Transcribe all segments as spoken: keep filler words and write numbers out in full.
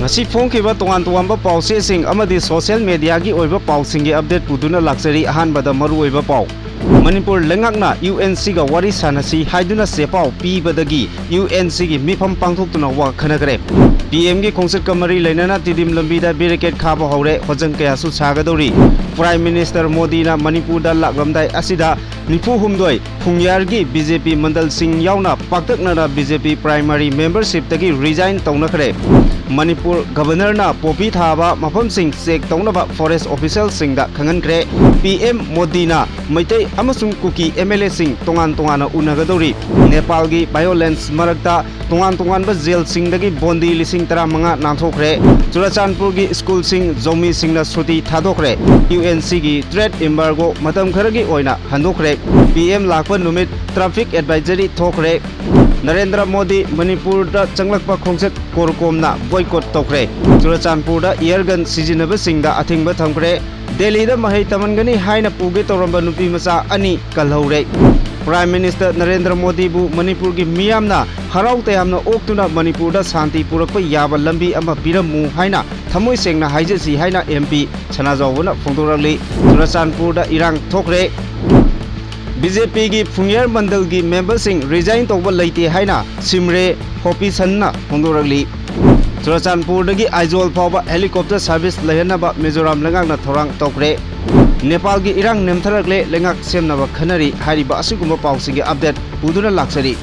ꯉꯁꯤ ꯐꯣꯡꯈꯤꯕ ꯇꯣꯉꯥꯟ ꯇꯣꯉꯥꯟꯕ ꯄꯥꯎꯆꯦꯁꯤꯡ ꯑꯃꯗꯤ social mediaꯒꯤ ꯑꯣꯏꯕ ꯄꯥꯎꯁꯤꯡꯒꯤ update ꯄꯨꯗꯨꯅ ꯂꯥꯛꯆꯔꯤ꯫ ꯑꯍꯥꯟꯕꯗ ꯃꯔꯨꯑꯣꯏꯕ ꯄꯥꯎ꯫ ꯃꯅꯤꯄꯨꯔ ꯂꯩꯉꯥꯛꯅ UNCꯒ ꯋꯥꯔꯤ ꯁꯥꯟꯅꯁꯤ ꯍꯥꯏꯗꯨꯅ ꯆꯦꯄꯥꯎ ꯄꯤꯕꯗꯒꯤ UNCꯒꯤ ꯃꯤꯐꯝ ꯄꯥꯡꯊꯣꯛꯇꯨꯅ ꯋꯥ ꯈꯟꯅꯈ꯭ꯔꯦ꯫ PMꯒꯤ ꯈꯣꯡꯆꯠꯀ ꯃꯔꯤ ꯂꯩꯅꯅ ꯇꯤꯗꯤꯝ ꯂꯝꯕꯤꯗ barricade ꯈꯥꯕ ꯍꯧꯔꯦ, ꯍꯣꯖꯪ ꯀꯌꯥꯁꯨ ꯁꯥꯒꯗꯧꯔꯤ꯫ Prime Minister ꯃꯣꯗꯤꯅ ꯃꯅꯤꯄꯨꯔꯗ ꯂꯥꯛꯂꯝꯗꯥꯏ ꯑꯁꯤꯗ ꯅꯤꯐꯨ ꯍꯨꯝꯗꯣꯏ ꯐꯨꯡꯌꯥꯔꯒꯤ BJP ꯃꯟꯗꯜꯁꯤꯡ ꯌꯥꯎꯅ ꯄꯥꯛꯇꯛꯅꯅ BJP primary membershipꯇꯒꯤ resign ꯇꯧꯅꯈ꯭ꯔꯦ꯫ Manipur Governorꯅ poppy ꯊꯥꯕ ꯃꯐꯝꯁꯤꯡ check ꯇꯧꯅꯕ forest officialꯁꯤꯡꯗ ꯈꯪꯍꯟꯈ꯭ꯔꯦ꯫ PM ꯃꯣꯗꯤꯅ ꯃꯩꯇꯩ ꯑꯃꯁꯨꯡ ꯀꯨꯀꯤ MLAꯁꯤꯡ ꯇꯣꯉꯥꯟ ꯇꯣꯉꯥꯟꯅ ꯎꯅꯒꯗꯧꯔꯤ꯫ ꯅꯦꯄꯥꯜꯒꯤ violence ꯃꯔꯛꯇ ꯇꯣꯉꯥꯟ ꯇꯣꯉꯥꯟꯕ jailꯁꯤꯡꯗꯒꯤ ꯕꯣꯟꯗꯤ ꯂꯤꯁꯤꯡ ꯇꯔꯥꯃꯉꯥ ꯅꯥꯟꯊꯣꯛꯈ꯭ꯔꯦ꯫ ꯆꯨꯔꯆꯥꯟꯄꯨꯔꯒꯤ ꯁ꯭ꯀꯨꯜꯁꯤꯡ ꯖꯧꯃꯤꯁꯤꯡꯅ ꯁꯨꯇꯤ ꯊꯥꯗꯣꯛꯈ꯭ꯔꯦ꯫ UNCꯒꯤ trade embargo ꯃꯇꯝ ꯈꯔꯒꯤ ꯑꯣꯏꯅ ꯍꯟꯗꯣꯛꯈ꯭ꯔꯦ꯫ PM ꯂꯥꯛꯄ ꯅꯨꯃꯤꯠ traffic advisory ꯊꯣꯛꯈ꯭ꯔꯦ꯫ ꯅꯔꯦꯟꯗ꯭ꯔ ꯃꯣꯗꯤ ꯃꯅꯤꯄꯨꯔꯗ ꯆꯪꯂꯛꯄ ꯈꯣꯡꯆꯠ ꯀꯣꯔꯀꯣꯝꯅ boycott ꯇꯧꯈ꯭ꯔꯦ꯫ ꯆꯨꯔꯆꯥꯟꯄꯨꯔꯗ air gun ꯁꯤꯖꯤꯟꯅꯕꯁꯤꯡꯗ ꯑꯊꯤꯡꯕ ꯊꯝꯈ꯭ꯔꯦ꯫ ꯗꯦꯜꯂꯤꯗ ꯃꯍꯩ ꯇꯝꯍꯟꯒꯅꯤ ꯍꯥꯏꯅ ꯄꯨꯒꯦ ꯇꯧꯔꯝꯕ ꯅꯨꯄꯤ ꯃꯆꯥ ꯑꯅꯤ ꯀꯜꯍꯧꯔꯦ꯫ Prime Minister ꯅꯔꯦꯟꯗ꯭ꯔ ꯃꯣꯗꯤꯕꯨ ꯃꯅꯤꯄꯨꯔꯒꯤ ꯃꯤꯌꯥꯝꯅ ꯍꯔꯥꯎ ꯇꯌꯥꯝꯅ ꯑꯣꯛꯇꯨꯅ ꯃꯅꯤꯄꯨꯔꯗ ꯁꯥꯟꯇꯤ ꯄꯨꯔꯛꯄ ꯌꯥꯕ ꯂꯝꯕꯤ ꯑꯃ ꯄꯤꯔꯝꯃꯨ ꯍꯥꯏꯅ ꯊꯃꯣꯏ ꯁꯦꯡꯅ ꯍꯥꯏꯖꯁꯤ ꯍꯥꯏꯅ MP ꯁꯅꯥꯖꯥꯎꯕꯅ ꯐꯣꯡꯗꯣꯔꯛꯂꯤ꯫ ꯆꯨꯔꯆꯥꯟꯄꯨꯔꯗ ꯏꯔꯥꯡ ꯊꯣꯛꯈ꯭ꯔꯦ꯫ BJPꯒꯤ ꯐꯨꯡꯌꯥꯔ ꯃꯟꯗꯜꯒꯤ memberꯁꯤꯡ resign ꯇꯧꯕ ꯂꯩꯇꯦ ꯍꯥꯏꯅ ꯁꯤꯝꯔꯦ ꯍꯣꯄꯤꯁꯟꯅ ꯐꯣꯡꯗꯣꯔꯛꯂꯤ꯫ ꯆꯨꯔꯆꯥꯟꯄꯨꯔꯗꯒꯤ ꯑꯥꯏꯖꯣꯜ ꯐꯥꯎꯕ helicopter service ꯂꯩꯍꯟꯅꯕ ꯃꯤꯖꯣꯔꯥꯝ ꯂꯩꯉꯥꯛꯅ ꯊꯧꯔꯥꯡ ꯇꯧꯈ꯭ꯔꯦ꯫ ꯅꯦꯄꯥꯜꯒꯤ ꯏꯔꯥꯡ ꯅꯦꯝꯊꯔꯛꯂꯦ, ꯂꯩꯉꯥꯛ ꯁꯦꯝꯅꯕ ꯈꯟꯅꯔꯤ꯫ ꯍꯥꯏꯔꯤꯕ ꯑꯁꯤꯒꯨꯝꯕ ꯄꯥꯎꯁꯤꯡꯒꯤ update ꯄꯨꯗꯨꯅ ꯂꯥꯛꯆꯔꯤ꯫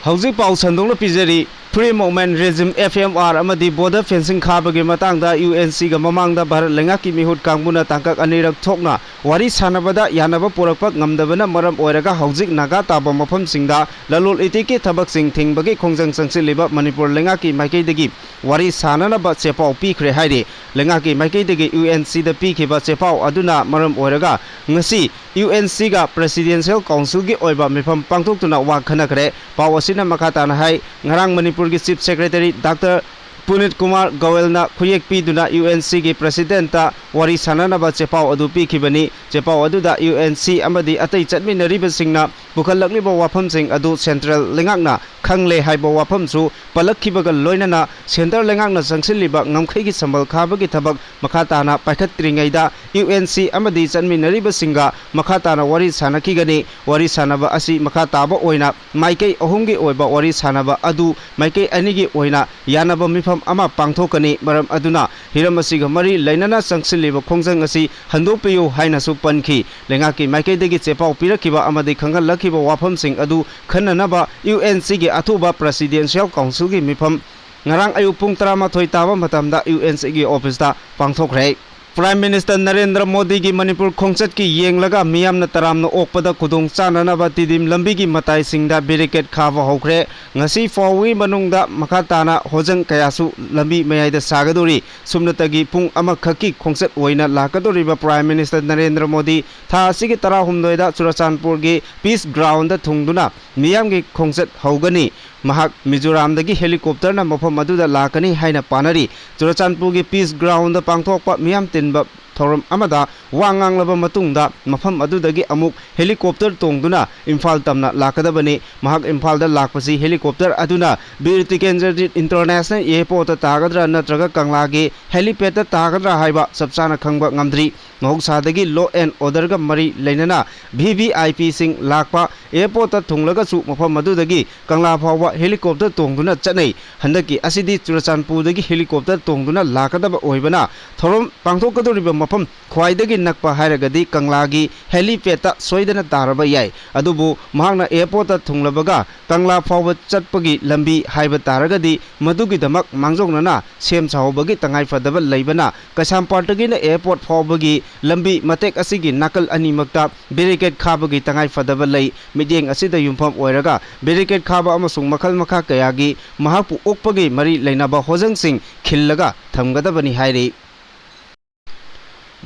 ꯍꯧꯖꯤꯛ ꯄꯥꯎ ꯁꯟꯗꯣꯛꯅ ꯄꯤꯖꯔꯤ꯫ Free Movement Regime, FMR, ꯑꯃꯗꯤ border fencing ꯈꯥꯕꯒꯤ ꯃꯇꯥꯡꯗ UNCꯒ ꯃꯃꯥꯡꯗ ꯚꯥꯔꯠ ꯂꯩꯉꯥꯛꯀꯤ ꯃꯤꯍꯨꯠ ꯀꯥꯡꯕꯨꯅ ꯇꯥꯡꯀꯛ ꯑꯅꯤꯔꯛ ꯊꯣꯛꯅ ꯋꯥꯔꯤ ꯁꯥꯟꯅꯕꯗ ꯌꯥꯅꯕ ꯄꯨꯔꯛꯄ ꯉꯝꯗꯕꯅ ꯃꯔꯝ ꯑꯣꯏꯔꯒ ꯍꯧꯖꯤꯛ ꯅꯥꯒꯥ ꯇꯥꯕ ꯃꯐꯝꯁꯤꯡꯗ ꯂꯂꯣꯟ ꯏꯇꯤꯛꯀꯤ ꯊꯕꯛꯁꯤꯡ ꯊꯤꯡꯕꯒꯤ ꯈꯣꯡꯖꯪ ꯆꯪꯁꯤꯜꯂꯤꯕ ꯃꯅꯤꯄꯨꯔ ꯂꯩꯉꯥꯛꯀꯤ ꯃꯥꯏꯀꯩꯗꯒꯤ ꯋꯥꯔꯤ ꯁꯥꯟꯅꯅꯕ ꯆꯦꯄꯥꯎ ꯄꯤꯈ꯭ꯔꯦ ꯍꯥꯏꯔꯤ꯫ ꯂꯩꯉꯥꯛꯀꯤ ꯃꯥꯏꯀꯩꯗꯒꯤ UNCꯗ ꯄꯤꯈꯤꯕ ꯆꯦꯄꯥꯎ ꯑꯗꯨꯅ ꯃꯔꯝ ꯑꯣꯏꯔꯒ ꯉꯁꯤ UNCꯒ Presidential Councilꯒꯤ ꯑꯣꯏꯕ ꯃꯤꯐꯝ ꯄꯥꯡꯊꯣꯛꯇꯨꯅ ꯋꯥ ꯈꯟꯅꯈ꯭ꯔꯦ꯫ ꯄꯥꯎ ꯑꯁꯤꯅ ꯃꯈꯥ ꯇꯥꯅ ꯍꯥꯏ, ꯉꯔꯥꯡ ꯃꯅꯤꯄꯨꯔꯒꯤ Chief Secretary Doctor ꯄꯨꯅꯤꯠ ꯀꯨꯃꯥꯔ ꯒꯣꯌꯜꯅ ꯈꯨꯌꯦꯛ ꯄꯤꯗꯨꯅ ꯌꯨ ꯑꯦꯟ ꯁꯤꯒꯤ ꯄ꯭ꯔꯁꯤꯗꯦꯟꯠꯇ ꯋꯥꯔꯤ ꯁꯥꯟꯅꯅꯕ ꯆꯦꯄꯥꯎ ꯑꯗꯨ ꯄꯤꯈꯤꯕꯅꯤ꯫ ꯆꯦꯄꯥꯎ ꯑꯗꯨꯗ ꯌꯨ ꯑꯦꯟ ꯁꯤ ꯑꯃꯗꯤ ꯑꯇꯩ ꯆꯠꯃꯤꯟꯅꯔꯤꯕꯁꯤꯡꯅ ꯄꯨꯈꯠꯂꯛꯂꯤꯕ ꯋꯥꯐꯝꯁꯤꯡ ꯑꯗꯨ ꯁꯦꯟꯇ꯭ꯔꯦꯜ ꯂꯩꯉꯥꯛꯅ ꯈꯪꯂꯦ ꯍꯥꯏꯕ ꯋꯥꯐꯝꯁꯨ ꯄꯜꯂꯛꯈꯤꯕꯒ ꯂꯣꯏꯅꯅ ꯁꯦꯟꯇꯔ ꯂꯩꯉꯥꯛꯅ ꯆꯪꯁꯤꯜꯂꯤꯕ ꯉꯝꯈꯩꯒꯤ ꯁꯝꯕꯜ ꯈꯥꯕꯒꯤ ꯊꯕꯛ ꯃꯈꯥ ꯇꯥꯅ ꯄꯥꯏꯈꯠꯇ꯭ꯔꯤꯉꯩꯗ ꯌꯨ ꯑꯦꯟ ꯁꯤ ꯑꯃꯗꯤ ꯆꯠꯃꯤꯟꯅꯔꯤꯕꯁꯤꯡꯒ ꯃꯈꯥ ꯇꯥꯅ ꯋꯥꯔꯤ ꯁꯥꯟꯅꯈꯤꯒꯅꯤ꯫ ꯋꯥꯔꯤ ꯁꯥꯟꯅꯕ ꯑꯁꯤ ꯃꯈꯥ ꯇꯥꯕ ꯑꯣꯏꯅ ꯃꯥꯏꯀꯩ ꯑꯍꯨꯝꯒꯤ ꯑꯣꯏꯕ ꯋꯥꯔꯤ ꯁꯥꯟꯅꯕ ꯑꯗꯨ ꯃꯥꯏꯀꯩ ꯑꯅꯤꯒꯤ ꯑꯣꯏꯅ ꯌꯥꯅꯕ ꯃꯤꯐꯝ ꯑꯃ ꯄꯥꯡꯊꯣꯛꯀꯅꯤ꯫ ꯃꯔꯝ ꯑꯗꯨꯅ ꯍꯤꯔꯝ ꯑꯁꯤꯒ ꯃꯔꯤ ꯂꯩꯅꯅ ꯆꯪꯁꯤꯜꯂꯤꯕ ꯈꯣꯡꯖꯪ ꯑꯁꯤ ꯍꯟꯗꯣꯛꯄꯤꯌꯨ ꯍꯥꯏꯅꯁꯨ ꯄꯟꯈꯤ꯫ ꯂꯩꯉꯥꯛꯀꯤ ꯃꯥꯏꯀꯩꯗꯒꯤ ꯆꯦꯄꯥꯎ ꯄꯤꯔꯛꯈꯤꯕ ꯑꯃꯗꯤ ꯈꯪꯍꯜꯂꯛꯈꯤꯕ ꯋꯥꯐꯝꯁꯤꯡ ꯑꯗꯨ ꯈꯟꯅꯅꯕ ꯌꯨ ꯑꯦꯟ ꯁꯤꯒꯤ ꯑꯊꯨꯕ ꯄ꯭ꯔꯁꯤꯗꯦꯟꯁꯤꯌꯦꯜ ꯀꯥꯎꯟꯁꯤꯜꯒꯤ ꯃꯤꯐꯝ ꯉꯔꯥꯡ ꯑꯌꯨꯛ ꯄꯨꯡ ꯇꯔꯥꯃꯥꯊꯣꯏ ꯇꯥꯕ ꯃꯇꯝꯗ ꯌꯨ ꯑꯦꯟ ꯁꯤꯒꯤ ꯑꯣꯐꯤꯁꯇ ꯄꯥꯡꯊꯣꯛꯈ꯭ꯔꯦ꯫ ꯄ꯭ꯔꯥꯏꯝ ꯃꯤꯅꯤꯁꯇꯔ ꯅꯔꯦꯟꯗ꯭ꯔ ꯃꯣꯗꯤꯒꯤ ꯃꯅꯤꯄꯨꯔ ꯈꯣꯡꯆꯠꯀꯤ ꯌꯦꯡꯂꯒ ꯃꯤꯌꯥꯝꯅ ꯇꯔꯥꯝꯅ ꯑꯣꯛꯄꯗ ꯈꯨꯗꯣꯡ ꯆꯥꯅꯅꯕ ꯇꯤꯗꯤꯝ ꯂꯝꯕꯤꯒꯤ ꯃꯇꯥꯏꯁꯤꯡꯗ ꯕꯦꯔꯤꯀꯦꯠ ꯈꯥꯕ ꯍꯧꯈ꯭ꯔꯦ꯫ ꯉꯁꯤ ꯐꯥꯎꯕꯒꯤ ꯃꯅꯨꯡꯗ ꯃꯈꯥ ꯇꯥꯅ ꯍꯣꯖꯪ ꯀꯌꯥꯁꯨ ꯂꯝꯕꯤ ꯃꯌꯥꯏꯗ ꯁꯥꯒꯗꯧꯔꯤ꯫ ꯁꯨꯞꯅꯇꯒꯤ ꯄꯨꯡ ꯑꯃꯈꯛꯀꯤ ꯈꯣꯡꯆꯠ ꯑꯣꯏꯅ ꯂꯥꯛꯀꯗꯧꯔꯤꯕ ꯄ꯭ꯔꯥꯏꯝ ꯃꯤꯅꯤꯁꯇꯔ ꯅꯔꯦꯟꯗ꯭ꯔ ꯃꯣꯗꯤ ꯊꯥ ꯑꯁꯤꯒꯤ ꯇꯔꯥꯍꯨꯝꯗꯣꯏꯗ ꯆꯨꯔꯆꯥꯟꯄꯨꯔꯒꯤ ꯄꯤꯁ ꯒ꯭ꯔꯥꯎꯟꯗ ꯊꯨꯡꯗꯨꯅ ꯃꯤꯌꯥꯝꯒꯤ ꯈꯣꯡꯆꯠ ꯍꯧꯒꯅꯤ꯫ ꯃꯍꯥꯛ ꯃꯤꯖꯣꯔꯥꯝꯗꯒꯤ ꯍꯦꯂꯤꯀꯣꯞꯇꯔꯅ ꯃꯐꯝ ꯑꯗꯨꯗ ꯂꯥꯛꯀꯅꯤ ꯍꯥꯏꯅ ꯄꯥꯅꯔꯤ꯫ ꯆꯨꯔꯆꯥꯟꯄꯨꯔꯒꯤ ꯄꯤꯁ ꯒ꯭ꯔꯥꯎꯟꯗ ꯄꯥꯡꯊꯣꯛꯄ ꯃꯤꯌꯥꯝ ꯇꯤꯟꯕ ꯊꯧꯔꯝ ꯑꯃꯗ ꯋꯥ ꯉꯥꯡꯂꯕ ꯃꯇꯨꯡꯗ ꯃꯐꯝ ꯑꯗꯨꯗꯒꯤ ꯑꯃꯨꯛ ꯍꯦꯂꯤꯀꯣꯞꯇꯔ ꯇꯣꯡꯗꯨꯅ ꯏꯝꯐꯥꯜ ꯇꯝꯅ ꯂꯥꯛꯀꯗꯕꯅꯤ꯫ ꯃꯍꯥꯛ ꯏꯝꯐꯥꯜꯗ ꯂꯥꯛꯄꯁꯤ ꯍꯦꯂꯤꯀꯣꯞꯇꯔ ꯑꯗꯨꯅ ꯕꯤꯔ ꯇꯤꯀꯦꯟꯗ꯭ꯔꯖꯤꯠ ꯏꯟꯇꯔꯅꯦꯁꯅꯦꯜ ꯑꯦꯌꯔꯄꯣꯔꯠꯇ ꯇꯥꯒꯗ꯭ꯔꯥ ꯅꯠꯇ꯭ꯔꯒ ꯀꯪꯂꯥꯒꯤ ꯍꯦꯂꯤꯄꯦꯗꯇ ꯇꯥꯒꯗ꯭ꯔꯥ ꯍꯥꯏꯕ ꯆꯞ ꯆꯥꯅ ꯈꯪꯕ ꯉꯝꯗ꯭ꯔꯤ꯫ ꯃꯍꯧꯁꯥꯗꯒꯤ ꯂꯣ ꯑꯦꯟ ꯑꯣꯔꯗꯔꯒ ꯃꯔꯤ ꯂꯩꯅꯅ ꯚꯤ ꯚꯤ ꯑꯥꯏ ꯄꯤꯁꯤꯡ ꯂꯥꯛꯄ ꯑꯦꯌꯔꯄꯣꯔꯠꯇ ꯊꯨꯡꯂꯒꯁꯨ ꯃꯐꯝ ꯑꯗꯨꯗꯒꯤ ꯀꯪꯂꯥ ꯐꯥꯎꯕ ꯍꯦꯂꯤꯀꯣꯞꯇꯔ ꯇꯣꯡꯗꯨꯅ ꯆꯠꯅꯩ꯫ ꯍꯟꯗꯛꯀꯤ ꯑꯁꯤꯗꯤ ꯆꯨꯔꯆꯥꯟꯄꯨꯔꯗꯒꯤ ꯍꯦꯂꯤꯀꯣꯞꯇꯔ ꯇꯣꯡꯗꯨꯅ ꯂꯥꯛꯀꯗꯕ ꯑꯣꯏꯕꯅ ꯊꯧꯔꯝ ꯄꯥꯡꯊꯣꯛꯀꯗꯧꯔꯤꯕ ꯃꯐꯝ ꯈ꯭ꯋꯥꯏꯗꯒꯤ ꯅꯛꯄ ꯍꯥꯏꯔꯒꯗꯤ ꯀꯪꯂꯥꯒꯤ ꯍꯦꯂꯤꯄꯦꯗꯇ ꯁꯣꯏꯗꯅ ꯇꯥꯔꯕ ꯌꯥꯏ꯫ ꯑꯗꯨꯕꯨ ꯃꯍꯥꯛꯅ ꯑꯦꯌꯔꯄꯣꯔꯠꯇ ꯊꯨꯡꯂꯕꯒ ꯀꯪꯂꯥ ꯐꯥꯎꯕ ꯆꯠꯄꯒꯤ ꯂꯝꯕꯤ ꯍꯥꯏꯕ ꯇꯥꯔꯒꯗꯤ ꯃꯗꯨꯒꯤꯗꯃꯛ ꯃꯥꯡꯖꯧꯅꯅ ꯁꯦꯝ ꯁꯥꯍꯧꯕꯒꯤ ꯇꯉꯥꯏꯐꯗꯕ ꯂꯩꯕꯅ ꯀꯩꯁꯥꯝꯄꯥꯠꯇꯒꯤꯅ ꯑꯦꯌꯔꯄꯣꯔꯠ ꯐꯥꯎꯕꯒꯤ ꯂꯝꯕꯤ ꯃꯇꯦꯛ ꯑꯁꯤꯒꯤ ꯅꯥꯀꯜ ꯑꯅꯤꯃꯛꯇ ꯕꯦꯔꯤꯀꯦꯠ ꯈꯥꯕꯒꯤ ꯇꯉꯥꯏꯐꯗꯕ ꯂꯩ꯫ ꯃꯤꯠꯌꯦꯡ ꯑꯁꯤꯗ ꯌꯨꯝꯐꯝ ꯑꯣꯏꯔꯒ ꯕꯦꯔꯤꯀꯦꯠ ꯈꯥꯕ ꯑꯃꯁꯨꯡ ꯃꯈꯜ ꯃꯈꯥ ꯀꯌꯥꯒꯤ ꯃꯍꯥꯛꯄꯨ ꯑꯣꯛꯄꯒꯤ ꯃꯔꯤ ꯂꯩꯅꯕ ꯍꯣꯖꯪꯁꯤꯡ ꯈꯤꯜꯂꯒ ꯊꯝꯒꯗꯕꯅꯤ ꯍꯥꯏꯔꯤ꯫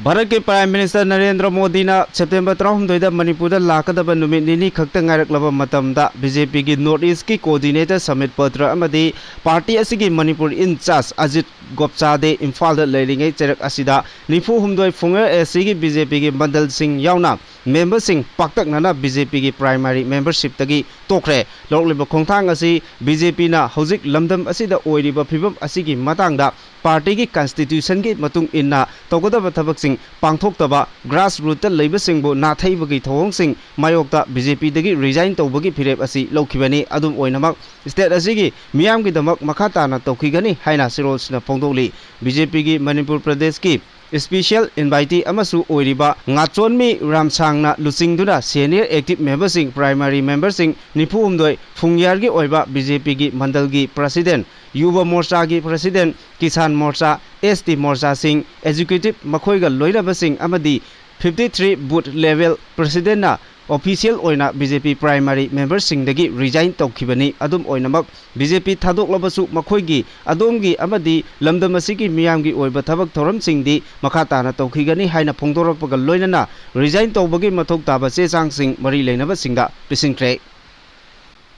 ꯚꯥꯔꯠꯀꯤ Prime Minister ꯅꯔꯦꯟꯗ꯭ꯔ ꯃꯣꯗꯤꯅ September ꯇꯔꯥꯍꯨꯝꯗꯣꯏꯗ ꯃꯅꯤꯄꯨꯔꯗ ꯂꯥꯛꯀꯗꯕ ꯅꯨꯃꯤꯠ ꯅꯤꯅꯤ ꯈꯛꯇ ꯉꯥꯏꯔꯛꯂꯕ ꯃꯇꯝꯗ BJPꯒꯤ North Eastꯀꯤ Coordinator Samit Patra ꯑꯃꯗꯤ party ꯑꯁꯤꯒꯤ ꯃꯅꯤꯄꯨꯔ in-charge ꯑꯖꯤꯠ ꯒꯣꯞꯆꯥꯗꯦ ꯏꯝꯐꯥꯜꯗ ꯂꯩꯔꯤꯉꯩ ꯆꯩꯔꯛ ꯑꯁꯤꯗ ꯅꯤꯐꯨ ꯍꯨꯝꯗꯣꯏ ꯐꯨꯡꯌꯔ ACꯒꯤ BJPꯒꯤ ꯃꯟꯗꯜꯁꯤꯡ ꯌꯥꯎꯅ memberꯁꯤꯡ ꯄꯥꯛꯇꯛꯅꯅ BJPꯒꯤ primary membershipꯇꯒꯤ ꯇꯣꯛꯈ꯭ꯔꯦ꯫ ꯂꯧꯔꯛꯂꯤꯕ ꯈꯣꯡꯊꯥꯡ ꯑꯁꯤ BJPꯅ ꯍꯧꯖꯤꯛ ꯂꯝꯗꯝ ꯑꯁꯤꯗ ꯑꯣꯏꯔꯤꯕ ꯐꯤꯕꯝ ꯑꯁꯤꯒꯤ ꯃꯇꯥꯡꯗ partyꯒꯤ constitutionꯒꯤ ꯃꯇꯨꯡ ꯏꯟꯅ ꯇꯧꯒꯗꯕ ꯊꯕꯛꯁꯤꯡ ꯄꯥꯡꯊꯣꯛꯇꯕ, grassrootꯇ ꯂꯩꯕꯁꯤꯡꯕꯨ ꯅꯥꯊꯩꯕꯒꯤ ꯊꯧꯑꯣꯡꯁꯤꯡ ꯃꯥꯌꯣꯛꯇ BJPꯗꯒꯤ resign ꯇꯧꯕꯒꯤ ꯐꯤꯔꯦꯞ ꯑꯁꯤ ꯂꯧꯈꯤꯕꯅꯤ꯫ ꯑꯗꯨꯝ ꯑꯣꯏꯅꯃꯛ, state ꯑꯁꯤꯒꯤ ꯃꯤꯌꯥꯝꯒꯤꯗꯃꯛ ꯃꯈꯥ ꯇꯥꯅ ꯇꯧꯈꯤꯒꯅꯤ ꯍꯥꯏꯅ ꯁꯤꯔꯣꯜꯁꯤꯅ ꯐꯣꯡꯗꯣꯛꯂꯤ꯫ BJPꯒꯤ ꯃꯅꯤꯄꯨꯔ ꯄ꯭ꯔꯗꯦꯁꯀꯤ special invitee ꯑꯃꯁꯨ ꯑꯣꯏꯔꯤꯕ ꯉꯥꯆꯣꯟꯃꯤ ꯔꯥꯝꯁꯥꯡꯅ ꯂꯨꯆꯤꯡꯗꯨꯅ senior active memberꯁꯤꯡ, primary memberꯁꯤꯡ ꯅꯤꯐꯨ ꯍꯨꯝꯗꯣꯏ, ꯐꯨꯡꯌꯥꯔꯒꯤ ꯑꯣꯏꯕ BJPꯒꯤ ꯃꯟꯗꯜꯒꯤ president, ꯌꯨꯕ ꯃꯣꯔꯆꯥꯒꯤ president, Kisan ꯃꯣꯔꯆꯥ, ST ꯃꯣꯔꯆꯥꯁꯤꯡ, executive ꯃꯈꯣꯏꯒ ꯂꯣꯏꯅꯕꯁꯤꯡ ꯑꯃꯗꯤ fifty three booth level presidentꯅ official ꯑꯣꯏꯅ BJP primary memberꯁꯤꯡꯗꯒꯤ resign ꯇꯧꯈꯤꯕꯅꯤ꯫ ꯑꯗꯨꯝ ꯑꯣꯏꯅꯃꯛ, BJP ꯊꯥꯗꯣꯛꯂꯕꯁꯨ ꯃꯈꯣꯏꯒꯤ, ꯑꯗꯣꯝꯒꯤ ꯑꯃꯗꯤ ꯂꯝꯗꯝ ꯑꯁꯤꯒꯤ ꯃꯤꯌꯥꯝꯒꯤ ꯑꯣꯏꯕ ꯊꯕꯛ ꯊꯧꯔꯝꯁꯤꯡꯗꯤ ꯃꯈꯥ ꯇꯥꯅ ꯇꯧꯈꯤꯒꯅꯤ ꯍꯥꯏꯅ ꯐꯣꯡꯗꯣꯔꯛꯄꯒ ꯂꯣꯏꯅꯅ resign ꯇꯧꯕꯒꯤ ꯃꯊꯧ ꯇꯥꯕ ꯆꯦ ꯆꯥꯡꯁꯤꯡ ꯃꯔꯤ ꯂꯩꯅꯕꯁꯤꯡꯗ ꯄꯤꯁꯤꯟꯈ꯭ꯔꯦ꯫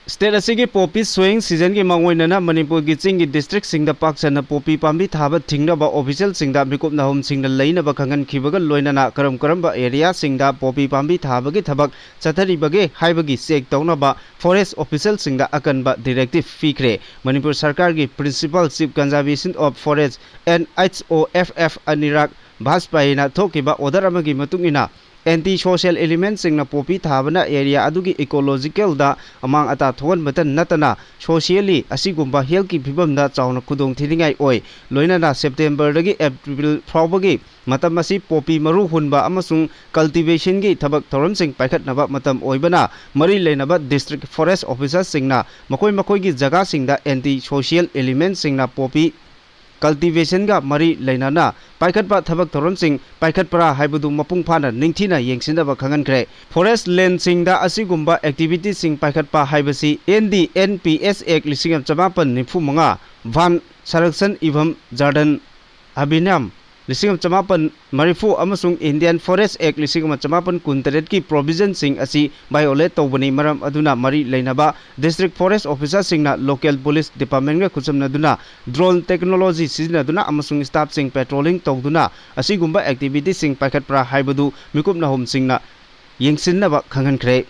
State ꯑꯁꯤꯒꯤ poppy sowing seasonꯒꯤ ꯃꯥꯡꯑꯣꯏꯅꯅ ꯃꯅꯤꯄꯨꯔꯒꯤ ꯆꯤꯡꯒꯤ districtꯁꯤꯡꯗ ꯄꯥꯛ ꯁꯟꯅ poppy ꯄꯥꯝꯕꯤ ꯊꯥꯕ ꯊꯤꯡꯅꯕ officialꯁꯤꯡꯗ ꯃꯤꯀꯨꯞ ꯅꯥꯍꯨꯝꯁꯤꯡꯅ ꯂꯩꯅꯕ ꯈꯪꯍꯟꯈꯤꯕꯒ ꯂꯣꯏꯅꯅ ꯀꯔꯝ ꯀꯔꯝꯕ areaꯁꯤꯡꯗ poppy ꯄꯥꯝꯕꯤ ꯊꯥꯕꯒꯤ ꯊꯕꯛ ꯆꯠꯊꯔꯤꯕꯒꯦ ꯍꯥꯏꯕꯒꯤ check ꯇꯧꯅꯕ forest officialꯁꯤꯡꯗ ꯑꯀꯟꯕ directive ꯄꯤꯈ꯭ꯔꯦ꯫ ꯃꯅꯤꯄꯨꯔ ꯁꯔꯀꯥꯔꯒꯤ Principal Chief Conservation of Forest, NCOFF, ꯑꯅꯤꯔꯥꯛ ꯚꯥꯖꯄꯥꯏꯅ ꯊꯣꯛꯈꯤꯕ order ꯑꯃꯒꯤ ꯃꯇꯨꯡ ꯏꯟꯅ, anti social elementꯁꯤꯡꯅ poppy ꯊꯥꯕꯅ area ꯑꯗꯨꯒꯤ ecologicalꯗ ꯑꯃꯥꯡ ꯑꯇꯥ ꯊꯣꯛꯍꯟꯕꯇ ꯅꯠꯇꯅ socially ꯑꯁꯤꯒꯨꯝꯕ healthꯀꯤ ꯐꯤꯕꯝꯗ ꯆꯥꯎꯅ ꯈꯨꯗꯣꯡ ꯊꯤꯅꯤꯡꯉꯥꯏ ꯑꯣꯏ꯫ ꯂꯣꯏꯅꯅ Septemberꯗꯒꯤ April ꯐꯥꯎꯕꯒꯤ ꯃꯇꯝ ꯑꯁꯤ poppy ꯃꯔꯨ ꯍꯨꯟꯕ ꯑꯃꯁꯨꯡ cultivationꯒꯤ ꯊꯕꯛ ꯊꯧꯔꯝꯁꯤꯡ ꯄꯥꯏꯈꯠꯅꯕ ꯃꯇꯝ ꯑꯣꯏꯕꯅ, ꯃꯔꯤ ꯂꯩꯅꯕ district forest officerꯁꯤꯡꯅ ꯃꯈꯣꯏ ꯃꯈꯣꯏꯒꯤ ꯖꯒꯥꯁꯤꯡꯗ anti social elementꯁꯤꯡꯅ poppy cultivationꯒ ꯃꯔꯤ ꯂꯩꯅꯅ ꯄꯥꯏꯈꯠꯄ ꯊꯕꯛ ꯊꯧꯔꯝꯁꯤꯡ ꯄꯥꯏꯈꯠꯄ꯭ꯔꯥ ꯍꯥꯏꯕꯗꯨ ꯃꯄꯨꯡ ꯐꯥꯅ ꯅꯤꯡꯊꯤꯅ ꯌꯦꯡꯁꯤꯟꯅꯕ ꯈꯪꯍꯟꯈ꯭ꯔꯦ꯫ Forest landꯁꯤꯡꯗ ꯑꯁꯤꯒꯨꯝꯕ activityꯁꯤꯡ ꯄꯥꯏꯈꯠꯄ ꯍꯥꯏꯕꯁꯤ Indian Forest Act ꯂꯤꯁꯤꯡ ꯑꯃ ꯆꯃꯥꯄꯟ ꯅꯤꯐꯨ ꯃꯉꯥ, Van Sanrakshan Evam Jadan Adhiniyam ꯂꯤꯁꯤꯡ ꯑꯃ ꯆꯃꯥꯄꯟ ꯃꯔꯤꯐꯨ ꯑꯃꯁꯨꯡ Indian Forest Act ꯂꯤꯁꯤꯡ ꯑꯃ ꯆꯃꯥꯄꯟ ꯀꯨꯟꯇꯔꯦꯠꯀꯤ provisionꯁꯤꯡ ꯑꯁꯤ violate ꯇꯧꯕꯅꯤ꯫ ꯃꯔꯝ ꯑꯗꯨꯅ ꯃꯔꯤ ꯂꯩꯅꯕ district forest officerꯁꯤꯡꯅ local police departmentꯒ ꯈꯨꯠꯁꯝꯅꯗꯨꯅ drone technology ꯁꯤꯖꯤꯟꯅꯗꯨꯅ ꯑꯃꯁꯨꯡ staffꯁꯤꯡ patrolling ꯇꯧꯗꯨꯅ ꯑꯁꯤꯒꯨꯝꯕ activityꯁꯤꯡ ꯄꯥꯏꯈꯠꯄ꯭ꯔꯥ ꯍꯥꯏꯕꯗꯨ ꯃꯤꯀꯨꯞ ꯅꯍꯨꯝꯁꯤꯡꯅ ꯌꯦꯡꯁꯤꯟꯅꯕ ꯈꯪꯍꯟꯈ꯭ꯔꯦ꯫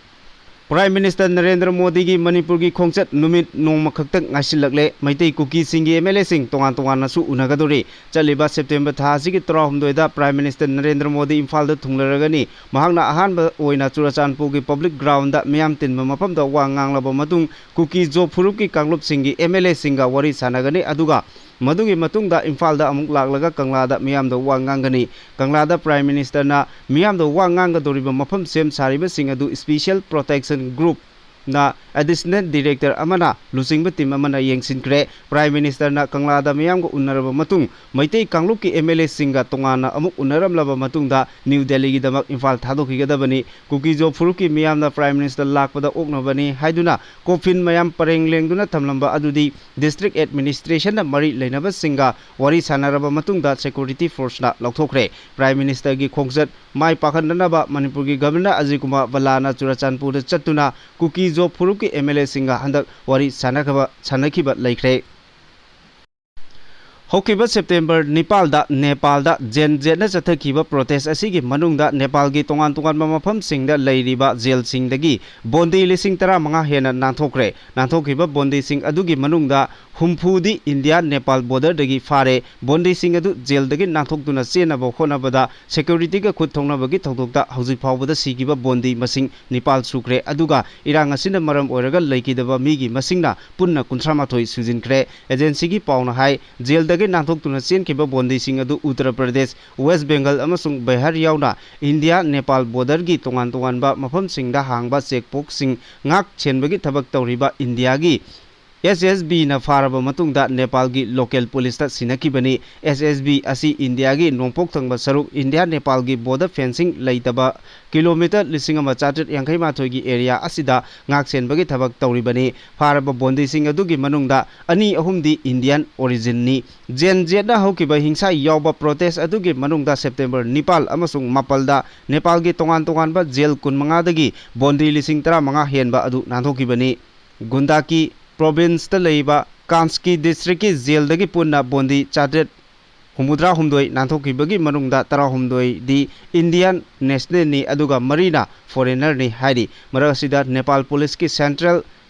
Prime Minister ꯅꯔꯦꯟꯗ꯭ꯔ ꯃꯣꯗꯤꯒꯤ ꯃꯅꯤꯄꯨꯔꯒꯤ ꯈꯣꯡꯆꯠ ꯅꯨꯃꯤꯠ ꯅꯣꯡꯃ ꯈꯛꯇ ꯉꯥꯏꯁꯤꯜꯂꯛꯂꯦ꯫ ꯃꯩꯇꯩ ꯀꯨꯀꯤꯁꯤꯡꯒꯤ MLAꯁꯤꯡ ꯇꯣꯉꯥꯟ ꯇꯣꯉꯥꯟꯅꯁꯨ ꯎꯅꯒꯗꯧꯔꯤ꯫ ꯆꯠꯂꯤꯕ September ꯊꯥ ꯑꯁꯤꯒꯤ ꯇꯔꯥꯍꯨꯝꯗꯣꯏꯗ Prime Minister ꯅꯔꯦꯟꯗ꯭ꯔ ꯃꯣꯗꯤ ꯏꯝꯐꯥꯜꯗ ꯊꯨꯡꯂꯔꯒꯅꯤ꯫ ꯃꯍꯥꯛꯅ ꯑꯍꯥꯟꯕ ꯑꯣꯏꯅ ꯆꯨꯔꯆꯥꯟꯄꯨꯔꯒꯤ public groundꯗ ꯃꯤꯌꯥꯝ ꯇꯤꯟꯕ ꯃꯐꯝꯗ ꯋꯥ ꯉꯥꯡꯂꯕ ꯃꯇꯨꯡ, ꯀꯨꯀꯤ ꯖꯣ ꯐꯨꯔꯨꯞꯀꯤ ꯀꯥꯡꯂꯨꯞꯁꯤꯡꯒꯤ MLAꯁꯤꯡꯒ ꯋꯥꯔꯤ ꯁꯥꯟꯅꯒꯅꯤ꯫ ꯑꯗꯨꯒ ꯃꯗꯨꯒꯤ ꯃꯇꯨꯡꯗ ꯏꯝꯐꯥꯜꯗ ꯑꯃꯨꯛ ꯂꯥꯛꯂꯒ ꯀꯪꯂꯥꯗ ꯃꯤꯌꯥꯝꯗ ꯋꯥ ꯉꯥꯡꯒꯅꯤ꯫ ꯀꯪꯂꯥꯗ Prime Ministerꯅ ꯃꯤꯌꯥꯝꯗ ꯋꯥ ꯉꯥꯡꯒꯗꯧꯔꯤꯕ ꯃꯐꯝ ꯁꯦꯝ ꯁꯥꯔꯤꯕꯁꯤꯡ ꯑꯗꯨ Special Protection Groupꯅ Additional Director ꯑꯃꯅ ꯂꯨꯆꯤꯡꯕ team ꯑꯃꯅ ꯌꯦꯡꯁꯤꯟꯈ꯭ꯔꯦ꯫ Prime Ministerꯅ ꯀꯪꯂꯥꯗ ꯃꯤꯌꯥꯝꯒ ꯎꯅꯔꯕ ꯃꯇꯨꯡ, ꯃꯩꯇꯩ ꯀꯥꯡꯂꯨꯞꯀꯤ MLAꯁꯤꯡꯒ ꯇꯣꯉꯥꯟꯅ ꯑꯃꯨꯛ ꯎꯅꯔꯝꯂꯕ ꯃꯇꯨꯡꯗ ꯅ꯭ꯌꯨ ꯗꯦꯜꯂꯤꯒꯤꯗꯃꯛ ꯏꯝꯐꯥꯜ ꯊꯥꯗꯣꯛꯈꯤꯒꯗꯕꯅꯤ꯫ ꯀꯨꯀꯤ ꯖꯣ ꯐꯨꯔꯨꯞꯀꯤ ꯃꯤꯌꯥꯝꯅ Prime Minister ꯂꯥꯛꯄꯗ ꯑꯣꯛꯅꯕꯅꯤ ꯍꯥꯏꯗꯨꯅ coffin ꯃꯌꯥꯝ ꯄꯔꯦꯡ ꯂꯦꯡꯗꯨꯅ ꯊꯝꯂꯝꯕ ꯑꯗꯨꯗꯤ district administrationꯅ ꯃꯔꯤ ꯂꯩꯅꯕꯁꯤꯡꯒ ꯋꯥꯔꯤ ꯁꯥꯟꯅꯔꯕ ꯃꯇꯨꯡꯗ security forceꯅ ꯂꯧꯊꯣꯛꯈ꯭ꯔꯦ꯫ Prime Ministerꯒꯤ ꯈꯣꯡꯆꯠ ꯃꯥꯏ ꯄꯥꯛꯍꯟꯅꯅꯕ ꯃꯅꯤꯄꯨꯔꯒꯤ Governor ꯑꯖꯌ ꯀꯨꯃꯥꯔ ꯚꯜꯂꯥꯅ ꯆꯨꯔꯆꯥꯟꯄꯨꯔꯗ ꯆꯠꯇꯨꯅ ꯀꯨꯀꯤ ꯖꯣ ꯐꯨꯔꯨꯞꯀꯤ MLAꯁꯤꯡꯒ ꯍꯟꯗꯛ ꯋꯥꯔꯤ ꯁꯥꯟꯅꯈꯕ-, ꯁꯥꯟꯅꯈꯤꯕ ꯂꯩꯈ꯭ꯔꯦ꯫ ꯍꯧꯈꯤꯕ September ꯅꯤꯄꯥꯜꯗ ꯅꯦꯄꯥꯜꯗ Gen Zꯅ ꯆꯠꯊꯈꯤꯕ protest ꯑꯁꯤꯒꯤ ꯃꯅꯨꯡꯗ ꯅꯦꯄꯥꯜꯒꯤ ꯇꯣꯉꯥꯟ ꯇꯣꯉꯥꯟꯕ ꯃꯐꯝꯁꯤꯡꯗ ꯂꯩꯔꯤꯕ jailꯁꯤꯡꯗꯒꯤ ꯕꯣꯟꯗꯤ ꯂꯤꯁꯤꯡ ꯇꯔꯥꯃꯉꯥ ꯍꯦꯟꯅ ꯅꯥꯟꯊꯣꯛꯈ꯭ꯔꯦ꯫ ꯅꯥꯟꯊꯣꯛꯈꯤꯕ ꯕꯣꯟꯗꯤꯁꯤꯡ ꯑꯗꯨꯒꯤ ꯃꯅꯨꯡꯗ ꯍꯨꯝꯐꯨꯗꯤ ꯏꯟꯗꯤꯌꯥ ꯅꯦꯄꯥꯜ borderꯗꯒꯤ ꯐꯥꯔꯦ꯫ ꯕꯣꯟꯗꯤꯁꯤꯡ ꯑꯗꯨ jailꯗꯒꯤ ꯅꯥꯟꯊꯣꯛꯇꯨꯅ ꯆꯦꯟꯅꯕ ꯍꯣꯠꯅꯕꯗ securityꯒ ꯈꯨꯠ ꯊꯣꯛꯅꯕꯒꯤ ꯊꯧꯗꯣꯛꯇ ꯍꯧꯖꯤꯛ ꯐꯥꯎꯕꯗ ꯁꯤꯈꯤꯕ ꯕꯣꯟꯗꯤ ꯃꯁꯤꯡ ꯅꯤꯄꯥꯜ ꯁꯨꯈ꯭ꯔꯦ꯫ ꯑꯗꯨꯒ ꯏꯔꯥꯡ ꯑꯁꯤꯅ ꯃꯔꯝ ꯑꯣꯏꯔꯒ ꯂꯩꯈꯤꯗꯕ ꯃꯤꯒꯤ ꯃꯁꯤꯡꯅ ꯄꯨꯟꯅ ꯀꯨꯟꯊ꯭ꯔꯥ ꯃꯥꯊꯣꯏ ꯁꯨꯖꯤꯟꯈ꯭ꯔꯦ꯫ Agencyꯒꯤ ꯄꯥꯎꯅ ꯍꯥꯏ, jailꯗꯒꯤ ꯅꯥꯟꯊꯣꯛꯇꯨꯅ ꯆꯦꯟꯈꯤꯕ ꯕꯣꯟꯗꯤꯁꯤꯡ ꯑꯗꯨ ꯎꯠꯇꯔ ꯄ꯭ꯔꯗꯦꯁ, ꯋꯦꯁ ꯕꯦꯡꯒꯜ ꯑꯃꯁꯨꯡ ꯕꯤꯍꯥꯔ ꯌꯥꯎꯅ ꯏꯟꯗꯤꯌꯥ ꯅꯦꯄꯥꯜ borderꯒꯤ ꯇꯣꯉꯥꯟ ꯇꯣꯉꯥꯟꯕ ꯃꯐꯝꯁꯤꯡꯗ ꯍꯥꯡꯕ check postꯁꯤꯡ ꯉꯥꯛ ꯁꯦꯟꯕꯒꯤ ꯊꯕꯛ ꯇꯧꯔꯤꯕ ꯏꯟꯗꯤꯌꯥꯒꯤ ꯑꯦꯁ ꯑꯦꯁ ꯕꯤꯅ ꯐꯥꯔꯕ ꯃꯇꯨꯡꯗ ꯅꯦꯄꯥꯜꯒꯤ ꯂꯣꯀꯦꯜ ꯄꯨꯂꯤꯁꯇ ꯁꯤꯟꯅꯈꯤꯕꯅꯤ꯫ ꯑꯦꯁ ꯑꯦꯁ ꯕꯤ ꯑꯁꯤ ꯏꯟꯗꯤꯌꯥꯒꯤ ꯅꯣꯡꯄꯣꯛ ꯊꯪꯕ ꯁꯔꯨꯛ ꯏꯟꯗꯤꯌꯥ ꯅꯦꯄꯥꯜꯒꯤ ꯕꯣꯔꯗꯔ ꯐꯦꯟꯁꯤꯡ ꯂꯩꯇꯕ ꯀꯤꯂꯣꯃꯤꯇꯔ ꯂꯤꯁꯤꯡ ꯑꯃ ꯆꯥꯇ꯭ꯔꯦꯠ ꯌꯥꯡꯈꯩ ꯃꯥꯊꯣꯏꯒꯤ ꯑꯦꯔꯤꯌꯥ ꯑꯁꯤꯗ ꯉꯥꯛ ꯁꯦꯟꯕꯒꯤ ꯊꯕꯛ ꯇꯧꯔꯤꯕꯅꯤ꯫ ꯐꯥꯔꯕ ꯕꯣꯟꯗꯤꯁꯤꯡ ꯑꯗꯨꯒꯤ ꯃꯅꯨꯡꯗ ꯑꯅꯤ ꯑꯍꯨꯝꯗꯤ ꯏꯟꯗꯤꯌꯥꯟ ꯑꯣꯔꯤꯖꯤꯟꯅꯤ꯫ ꯖꯦꯟ ꯖꯦꯠꯅ ꯍꯧꯈꯤꯕ ꯍꯤꯡꯁꯥ ꯌꯥꯎꯕ ꯄ꯭ꯔꯣꯇꯦꯁ ꯑꯗꯨꯒꯤ ꯃꯅꯨꯡꯗ ꯁꯦꯞꯇꯦꯝꯕꯔ ꯅꯤꯄꯥꯜ ꯑꯃꯁꯨꯡ ꯃꯥꯄꯜꯗ ꯅꯦꯄꯥꯜꯒꯤ ꯇꯣꯉꯥꯟ ꯇꯣꯉꯥꯟꯕ ꯖꯦꯜ ꯀꯨꯟꯃꯉꯥꯗꯒꯤ ꯕꯣꯟꯗꯤ ꯂꯤꯁꯤꯡ ꯇꯔꯥꯃꯉꯥ ꯍꯦꯟꯕ ꯑꯗꯨ ꯅꯥꯟꯊꯣꯛꯈꯤꯕꯅꯤ꯫ ꯒꯨꯟꯗꯥꯀꯤ ꯄ꯭ꯔꯣꯚꯤꯟꯁꯇ ꯂꯩꯕ ꯀꯥꯟꯁꯀꯤ ꯗꯤꯁꯇ꯭ꯔꯤꯛꯀꯤ ꯖꯦꯜꯗꯒꯤ ꯄꯨꯟꯅ ꯕꯣꯟꯗꯤ ꯆꯥꯇ꯭ꯔꯦꯠ ꯍꯨꯝꯐꯨꯇꯔꯥꯍꯨꯝꯗꯣꯏ ꯅꯥꯟꯊꯣꯛꯈꯤꯕꯒꯤ ꯃꯅꯨꯡꯗ ꯇꯔꯥꯍꯨꯝꯗꯣꯏꯗꯤ ꯏꯟꯗꯤꯌꯥꯟ ꯅꯦꯁꯅꯦꯜꯅꯤ, ꯑꯗꯨꯒ ꯃꯔꯤꯅ ꯐꯣꯔꯦꯅꯔꯅꯤ ꯍꯥꯏꯔꯤ꯫ ꯃꯔꯛ ꯑꯁꯤꯗ ꯅꯦꯄꯥꯜ ꯄꯨꯂꯤꯁꯀꯤ ꯁꯦꯟꯇ꯭ꯔꯦꯜ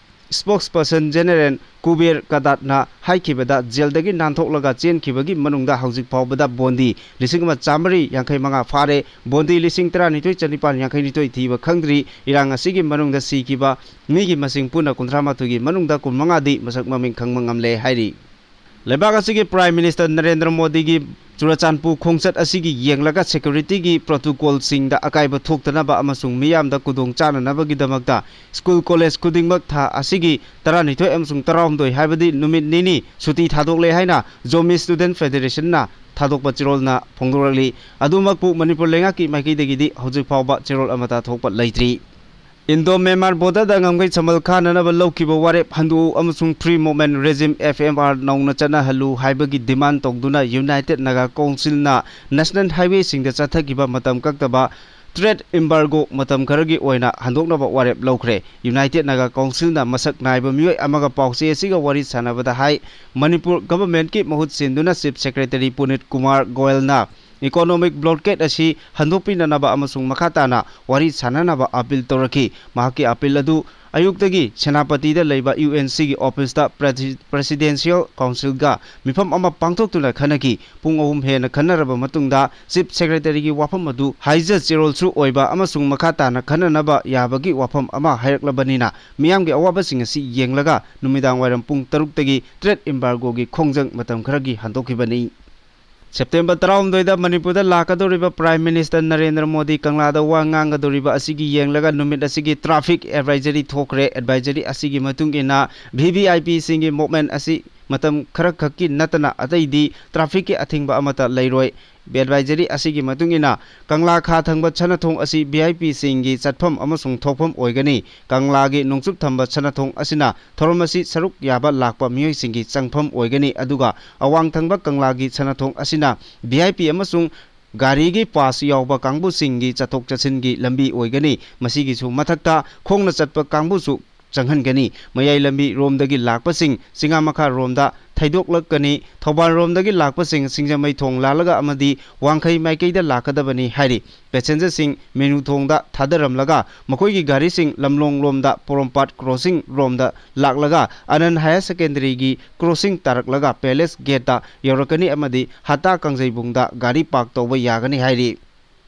ꯁ꯭ꯄꯣꯛꯁꯄꯔꯁꯟ ꯖꯦꯅꯦꯔꯦꯜ ꯀꯨꯕꯦꯔ ꯀꯗꯥꯠꯅ ꯍꯥꯏꯈꯤꯕꯗ, ꯖꯦꯜꯗꯒꯤ ꯅꯥꯟꯊꯣꯛꯂꯒ ꯆꯦꯟꯈꯤꯕꯒꯤ ꯃꯅꯨꯡꯗ ꯍꯧꯖꯤꯛ ꯐꯥꯎꯕꯗ ꯕꯣꯟꯗꯤ ꯂꯤꯁꯤꯡ ꯑꯃ ꯆꯥꯃꯔꯤ ꯌꯥꯡꯈꯩ ꯃꯉꯥ ꯐꯥꯔꯦ꯫ ꯕꯣꯟꯗꯤ ꯂꯤꯁꯤꯡ ꯇꯔꯥꯅꯤꯊꯣꯏ ꯆꯅꯤꯄꯥꯟ ꯌꯥꯡꯈꯩꯅꯤꯊꯣꯏ ꯊꯤꯕ ꯈꯪꯗ꯭ꯔꯤ꯫ ꯏꯔꯥꯡ ꯑꯁꯤꯒꯤ ꯃꯅꯨꯡꯗ ꯁꯤꯈꯤꯕ ꯃꯤꯒꯤ ꯃꯁꯤꯡ ꯄꯨꯟꯅ ꯀꯨꯟꯊ꯭ꯔꯥ ꯃꯥꯊꯣꯏꯒꯤ ꯃꯅꯨꯡꯗ ꯀꯨꯟꯃꯉꯥꯗꯤ ꯃꯁꯛ ꯃꯃꯤꯡ ꯈꯪꯕ ꯉꯝꯂꯦ ꯍꯥꯏꯔꯤ꯫ ꯂꯩꯕꯥꯛ ꯑꯁꯤꯒꯤ ꯄ꯭ꯔꯥꯏꯝ ꯃꯤꯅꯤꯁꯇꯔ ꯅꯔꯦꯟꯗ꯭ꯔ ꯃꯣꯗꯤꯒꯤ ꯆꯨꯔꯆꯥꯟꯄꯨꯔ ꯈꯣꯡꯆꯠ ꯑꯁꯤꯒꯤ ꯌꯦꯡꯂꯒ ꯁꯦꯀ꯭ꯌꯨꯔꯤꯇꯤꯒꯤ ꯄ꯭ꯔꯣꯇꯣꯀꯣꯜꯁꯤꯡꯗ ꯑꯀꯥꯏꯕ ꯊꯣꯛꯇꯅꯕ ꯑꯃꯁꯨꯡ ꯃꯤꯌꯥꯝꯗ ꯈꯨꯗꯣꯡ ꯆꯥꯅꯅꯕꯒꯤꯗꯃꯛꯇ ꯁ꯭ꯀꯨꯜ ꯀꯣꯂꯦꯖ ꯈꯨꯗꯤꯡꯃꯛ ꯊꯥ ꯑꯁꯤꯒꯤ ꯇꯔꯥꯅꯤꯊꯣꯏ ꯑꯃꯁꯨꯡ ꯇꯔꯥꯍꯨꯝꯗꯣꯏ, ꯍꯥꯏꯕꯗꯤ ꯅꯨꯃꯤꯠ ꯅꯤꯅꯤ ꯁꯨꯇꯤ ꯊꯥꯗꯣꯛꯂꯦ ꯍꯥꯏꯅ ꯖꯣꯃꯤ ꯁ꯭ꯇꯨꯗꯦꯟꯠ ꯐꯦꯗꯦꯔꯦꯁꯟꯅ ꯊꯥꯗꯣꯛꯄ ꯆꯦꯔꯣꯜꯅ ꯐꯣꯡꯗꯣꯔꯛꯂꯤ꯫ ꯑꯗꯨꯃꯛꯄꯨ ꯃꯅꯤꯄꯨꯔ ꯂꯩꯉꯥꯛꯀꯤ ꯃꯥꯏꯀꯩꯗꯒꯤꯗꯤ ꯍꯧꯖꯤꯛ ꯐꯥꯎꯕ ꯆꯦꯔꯣꯜ ꯑꯃꯠꯇ ꯊꯣꯛꯄ ꯂꯩꯇ꯭ꯔꯤ꯫ ꯏꯟꯗꯣ ꯃ꯭ꯌꯥꯟꯃꯥꯔ ꯕꯣꯔꯗꯔꯗ ꯉꯝꯈꯩ ꯁꯃꯜ ꯈꯥꯅꯅꯕ ꯂꯧꯈꯤꯕ ꯋꯥꯔꯦꯞ ꯍꯟꯗꯣꯛꯎ ꯑꯃꯁꯨꯡ free movement regime, F M R, ꯅꯧꯅ ꯆꯠꯅꯍꯜꯂꯨ ꯍꯥꯏꯕꯒꯤ ꯗꯤꯃꯥꯟ ꯇꯧꯗꯨꯅ ꯌꯨꯅꯥꯏꯇꯦꯗ ꯅꯥꯒꯥ ꯀꯥꯎꯟꯁꯤꯜꯅ ꯅꯦꯁꯅꯦꯜ ꯍꯥꯏꯋꯦꯁꯤꯡꯗ ꯆꯠꯊꯈꯤꯕ ꯃꯇꯝ ꯀꯛꯇꯕ ꯇ꯭ꯔꯦꯗ ꯏꯝꯕꯥꯔꯒꯣ ꯃꯇꯝ ꯈꯔꯒꯤ ꯑꯣꯏꯅ ꯍꯟꯗꯣꯛꯅꯕ ꯋꯥꯔꯦꯞ ꯂꯧꯈ꯭ꯔꯦ꯫ ꯌꯨꯅꯥꯏꯇꯦꯗ ꯅꯥꯒꯥ ꯀꯥꯎꯟꯁꯤꯜꯅ ꯃꯁꯛ ꯅꯥꯏꯕ ꯃꯤꯑꯣꯏ ꯑꯃꯒ ꯄꯥꯎꯆꯦ ꯑꯁꯤꯒ ꯋꯥꯔꯤ ꯁꯥꯟꯅꯕꯗ ꯍꯥꯏ, ꯃꯅꯤꯄꯨꯔ ꯒꯚꯔꯟꯃꯦꯟꯠꯀꯤ ꯃꯍꯨꯠ ꯁꯤꯟꯗꯨꯅ ꯆꯤꯐ ꯁꯦꯀ꯭ꯔꯦꯇꯔꯤ ꯄꯨꯅꯤꯠ ꯀꯨꯃꯥꯔ ꯒꯣꯌꯜꯅ ꯏꯀꯣꯅꯣꯃꯤꯛ ꯕ꯭ꯂꯣꯀꯦꯗ ꯑꯁꯤ ꯍꯟꯗꯣꯛꯄꯤꯅꯅꯕ ꯑꯃꯁꯨꯡ ꯃꯈꯥ ꯇꯥꯅ ꯋꯥꯔꯤ ꯁꯥꯅꯅꯕ ꯑꯄꯤꯜ ꯇꯧꯔꯛꯈꯤ꯫ ꯃꯍꯥꯛꯀꯤ ꯑꯄꯤꯜ ꯑꯗꯨ ꯑꯌꯨꯛꯇꯒꯤ ꯁꯦꯅꯥꯄꯇꯤꯗ ꯂꯩꯕ U N C ꯒꯤ ꯑꯣꯐꯤꯁꯇ ꯄ꯭ꯔꯦꯁꯤ-, ꯄ꯭ꯔꯦꯁꯤꯗꯦꯟꯁꯤꯌꯦꯜ ꯀꯥꯎꯟꯁꯤꯜꯒ ꯃꯤꯐꯝ ꯑꯃ ꯄꯥꯡꯊꯣꯛꯇꯨꯅ ꯈꯟꯅꯈꯤ꯫ ꯄꯨꯡ ꯑꯍꯨꯝ ꯍꯦꯟꯅ ꯈꯟꯅꯔꯕ ꯃꯇꯨꯡꯗ ꯆꯤꯐ ꯁꯦꯀ꯭ꯔꯦꯇꯔꯤꯒꯤ ꯋꯥꯐꯝ ꯑꯗꯨ ꯍꯥꯏꯖ ꯆꯦꯔꯣꯜꯁꯨ ꯑꯣꯏꯕ ꯑꯃꯁꯨꯡ ꯃꯈꯥ ꯇꯥꯅ ꯈꯟꯅꯅꯕ ꯌꯥꯕꯒꯤ ꯋꯥꯐꯝ ꯑꯃ ꯍꯥꯏꯔꯛꯂꯕꯅꯤꯅ ꯃꯤꯌꯥꯝꯒꯤ ꯑꯋꯥꯕꯁꯤꯡ ꯑꯁꯤ ꯌꯦꯡꯂꯒ ꯅꯨꯃꯤꯗꯥꯡ ꯋꯥꯏꯔꯝ ꯄꯨꯡ ꯇꯔꯨꯛꯇꯒꯤ ꯇ꯭ꯔꯦꯗ ꯏꯝꯕꯥꯔꯒꯣꯒꯤ ꯈꯣꯡꯖꯪ ꯃꯇꯝ ꯈꯔꯒꯤ ꯍꯟꯗꯣꯛꯈꯤꯕꯅꯤ꯫ ꯁꯦꯞꯇꯦꯝꯕꯔ ꯇꯔꯥꯍꯨꯝꯗꯣꯏꯗ ꯃꯅꯤꯄꯨꯔꯗ ꯂꯥꯛꯀꯗꯧꯔꯤꯕ Prime Minister ꯅꯔꯦꯟꯗ꯭ꯔ ꯃꯣꯗꯤ ꯀꯪꯂꯥꯗ ꯋꯥ ꯉꯥꯡꯒꯗꯧꯔꯤꯕ ꯑꯁꯤꯒꯤ ꯌꯦꯡꯂꯒ ꯅꯨꯃꯤꯠ ꯑꯁꯤꯒꯤ traffic advisory ꯊꯣꯛꯈ꯭ꯔꯦ꯫ Advisory ꯑꯁꯤꯒꯤ ꯃꯇꯨꯡ ꯏꯟꯅ V V I P ꯁꯤꯡꯒꯤ movement ꯑꯁꯤ ꯃꯇꯝ ꯈꯔ ꯈꯛꯀꯤ ꯅꯠꯇꯅ ꯑꯇꯩꯗꯤ traffic ꯀꯤ ꯑꯊꯤꯡꯕ ꯑꯃꯠꯇ ꯂꯩꯔꯣꯏ꯫ Advisory ꯑꯁꯤꯒꯤ ꯃꯇꯨꯡ ꯏꯟꯅ ꯀꯪꯂꯥ ꯈꯥ ꯊꯪꯕ ꯁꯅꯥꯊꯣꯡ ꯑꯁꯤ V I P ꯁꯤꯡꯒꯤ ꯆꯠꯐꯝ ꯑꯃꯁꯨꯡ ꯊꯣꯛꯐꯝ ꯑꯣꯏꯒꯅꯤ꯫ ꯀꯪꯂꯥꯒꯤ ꯅꯣꯡꯆꯨꯞ ꯊꯪꯕ ꯁꯅꯥꯊꯣꯡ ꯑꯁꯤꯅ ꯊꯧꯔꯝ ꯑꯁꯤ ꯁꯔꯨꯛ ꯌꯥꯕ ꯂꯥꯛꯄ ꯃꯤꯑꯣꯏꯁꯤꯡꯒꯤ ꯆꯪꯐꯝ ꯑꯣꯏꯒꯅꯤ, ꯑꯗꯨꯒ ꯑꯋꯥꯡ ꯊꯪꯕ ꯀꯪꯂꯥꯒꯤ ꯁꯅꯥꯊꯣꯡ ꯑꯁꯤꯅ V I P ꯑꯃꯁꯨꯡ ꯒꯥꯔꯤꯒꯤ pass ꯌꯥꯎꯕ ꯀꯥꯡꯕꯨꯁꯤꯡꯒꯤ ꯆꯠꯊꯣꯛ ꯆꯠꯁꯤꯟꯒꯤ ꯂꯝꯕꯤ ꯑꯣꯏꯒꯅꯤ꯫ ꯃꯁꯤꯒꯤꯁꯨ ꯃꯊꯛꯇ ꯈꯣꯡꯅ ꯆꯠꯄ ꯀꯥꯡꯕꯨꯁꯨ ꯆꯪꯍꯟꯒꯅꯤ꯫ ꯃꯌꯥꯏ ꯂꯝꯕꯤ ꯔꯣꯝꯗꯒꯤ ꯂꯥꯛꯄꯁꯤꯡ ꯆꯤꯉꯥꯃꯈꯥ ꯔꯣꯝꯗ ꯊꯩꯗꯣꯛꯂꯛꯀꯅꯤ꯫ ꯊꯧꯕꯥꯜ ꯔꯣꯝꯗꯒꯤ ꯂꯥꯛꯄꯁꯤꯡ ꯁꯤꯡꯖꯃꯩ ꯊꯣꯡ ꯂꯥꯜꯂꯒ ꯑꯃꯗꯤ ꯋꯥꯡꯈꯩ ꯃꯥꯏꯀꯩꯗ ꯂꯥꯛꯀꯗꯕꯅꯤ ꯍꯥꯏꯔꯤ꯫ Passenger ꯁꯤꯡ ꯃꯦꯅꯨ ꯊꯣꯡꯗ ꯊꯥꯗꯔꯝꯂꯒ ꯃꯈꯣꯏꯒꯤ ꯒꯥꯔꯤꯁꯤꯡ ꯂꯝꯂꯣꯡ ꯂꯣꯝꯗ ꯄꯣꯔꯣꯝꯄꯥꯠ crossing ꯔꯣꯝꯗ ꯂꯥꯛꯂꯒ ꯑꯅꯟ Higher Secondary ꯒꯤ crossing ꯇꯥꯔꯛꯂꯒ Palace Gate ꯇ ꯌꯧꯔꯛꯀꯅꯤ ꯑꯃꯗꯤ ꯍꯠꯇꯥ ꯀꯥꯡꯖꯩꯕꯨꯡꯗ ꯒꯥꯔꯤ park ꯇꯧꯕ ꯌꯥꯒꯅꯤ ꯍꯥꯏꯔꯤ꯫